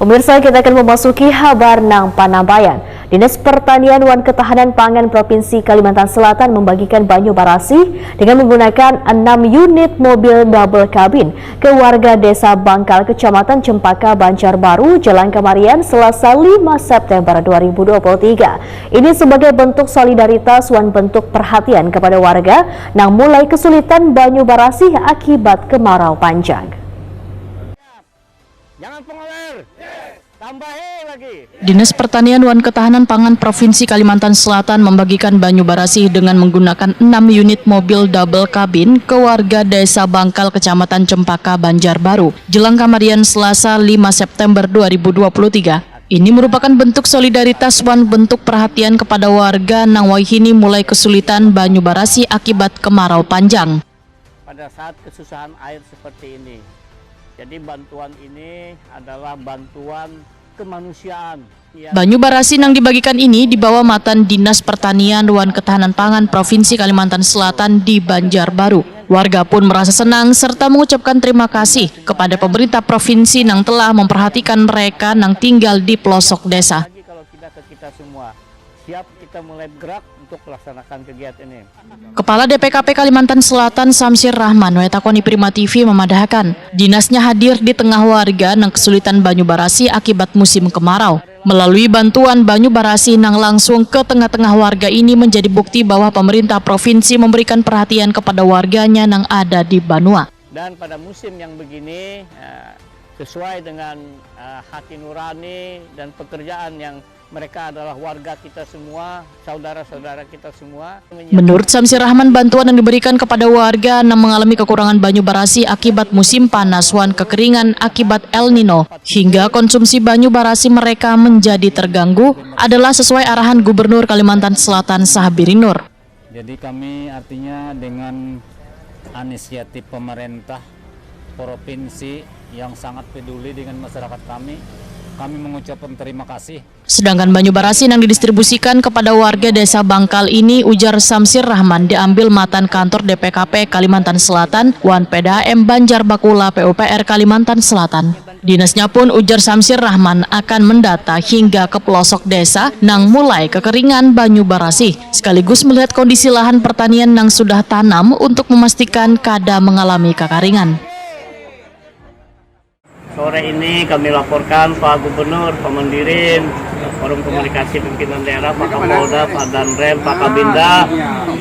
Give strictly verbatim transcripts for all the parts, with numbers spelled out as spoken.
Pemirsa, kita akan memasuki habar nang panambayan. Dinas Pertanian wan Ketahanan Pangan Provinsi Kalimantan Selatan membagikan banyu barasih dengan menggunakan enam unit mobil double cabin ke warga Desa Bangkal, Kecamatan Cempaka, Banjarbaru, Jalan Kamarian, Selasa lima September dua ribu dua puluh tiga. Ini sebagai bentuk solidaritas wan bentuk perhatian kepada warga nang mulai kesulitan banyu barasih akibat kemarau panjang. Jangan pengoler. Tambahi lagi. Dinas Pertanian wan Ketahanan Pangan Provinsi Kalimantan Selatan membagikan banyu barasih dengan menggunakan enam unit mobil double cabin ke warga Desa Bangkal, Kecamatan Cempaka, Banjarbaru, jelang kamarian, Selasa lima September dua ribu dua puluh tiga. Ini merupakan bentuk solidaritas wan bentuk perhatian kepada warga nang wahini mulai kesulitan banyu barasih akibat kemarau panjang. Pada saat kesusahan air seperti ini. Jadi bantuan ini adalah bantuan kemanusiaan. Banyu barasih nang dibagikan ini dibawa matan Dinas Pertanian wan Ketahanan Pangan Provinsi Kalimantan Selatan di Banjarbaru. Warga pun merasa senang serta mengucapkan terima kasih kepada pemerintah provinsi nang telah memperhatikan mereka nang tinggal di pelosok desa. Lagi kalau tidak ke kita semua, siap kita mulai bergerak untuk melaksanakan kegiatan ini. Kepala D P K P Kalimantan Selatan, Samsir Rahman, wetakoni Prima T V memadahakan, dinasnya hadir di tengah warga nang kesulitan banyu barasih akibat musim kemarau. Melalui bantuan banyu barasih nang langsung ke tengah-tengah warga ini menjadi bukti bahwa pemerintah provinsi memberikan perhatian kepada warganya nang ada di banua. Dan pada musim yang begini, eh, sesuai dengan eh, hati nurani dan pekerjaan yang mereka adalah warga kita semua, saudara-saudara kita semua. Menurut Samsir Rahman, bantuan yang diberikan kepada warga nang mengalami kekurangan banyu barasih akibat musim panas wan kekeringan akibat El Nino, hingga konsumsi banyu barasih mereka menjadi terganggu, adalah sesuai arahan Gubernur Kalimantan Selatan, Sahbiri Nur. Jadi kami artinya dengan inisiatif pemerintah provinsi yang sangat peduli dengan masyarakat kami, kami mengucapkan terima kasih. Sedangkan banyu barasih nang didistribusikan kepada warga Desa Bangkal ini, ujar Samsir Rahman, diambil matan kantor D P K P Kalimantan Selatan wan P D A M Banjar Bakula P U P R Kalimantan Selatan. Dinasnya pun, ujar Samsir Rahman, akan mendata hingga ke pelosok desa nang mulai kekeringan banyu barasih, sekaligus melihat kondisi lahan pertanian nang sudah tanam untuk memastikan kada mengalami kakaringan. Sore ini kami laporkan Pak Gubernur, Pak Mandirin, Forum Komunikasi Pimpinan Daerah, Pak Kapolda, Pak Danrem, Pak Kabinda.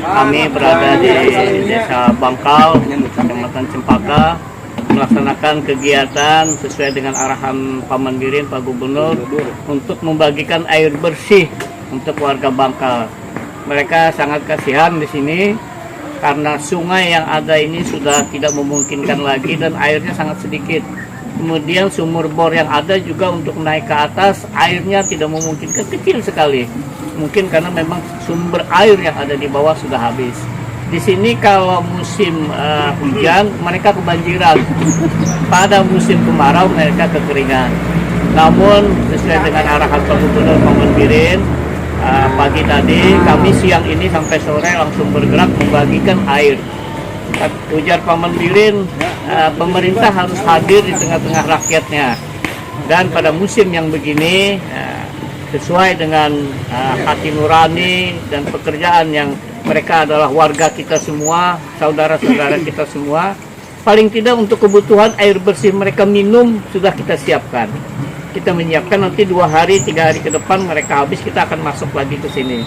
Kami berada di Desa Bangkal, Kecamatan Cempaka, melaksanakan kegiatan sesuai dengan arahan Pak Mandirin, Pak Gubernur, untuk membagikan air bersih untuk warga Bangkal. Mereka sangat kasihan di sini karena sungai yang ada ini sudah tidak memungkinkan lagi dan airnya sangat sedikit. Kemudian sumur bor yang ada juga untuk naik ke atas, airnya tidak memungkinkan, kecil sekali. Mungkin karena memang sumber air yang ada di bawah sudah habis. Di sini kalau musim uh, hujan, mereka kebanjiran. Pada musim kemarau, mereka kekeringan. Namun sesuai dengan arahan Pak Gubernur Pak Mandirin, uh, pagi tadi, kami siang ini sampai sore langsung bergerak membagikan air. Ujar Pak Mandirin, uh, pemerintah harus hadir di tengah-tengah rakyatnya. Dan pada musim yang begini, uh, sesuai dengan uh, hati nurani dan pekerjaan yang mereka adalah warga kita semua, saudara-saudara kita semua. Paling tidak untuk kebutuhan air bersih mereka minum sudah kita siapkan. Kita menyiapkan nanti dua hari, tiga hari ke depan mereka habis, kita akan masuk lagi ke sini.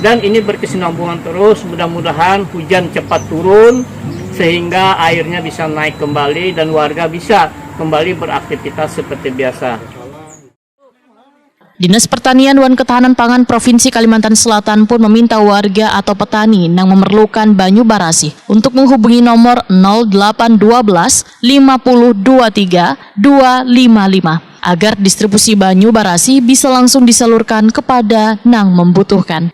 Dan ini berkesinambungan terus, mudah-mudahan hujan cepat turun sehingga airnya bisa naik kembali dan warga bisa kembali beraktivitas seperti biasa. Dinas Pertanian wan Ketahanan Pangan Provinsi Kalimantan Selatan pun meminta warga atau petani nang memerlukan banyu barasih untuk menghubungi nomor nol delapan dua belas lima puluh dua tiga dua lima lima agar distribusi banyu barasih bisa langsung disalurkan kepada nang membutuhkan.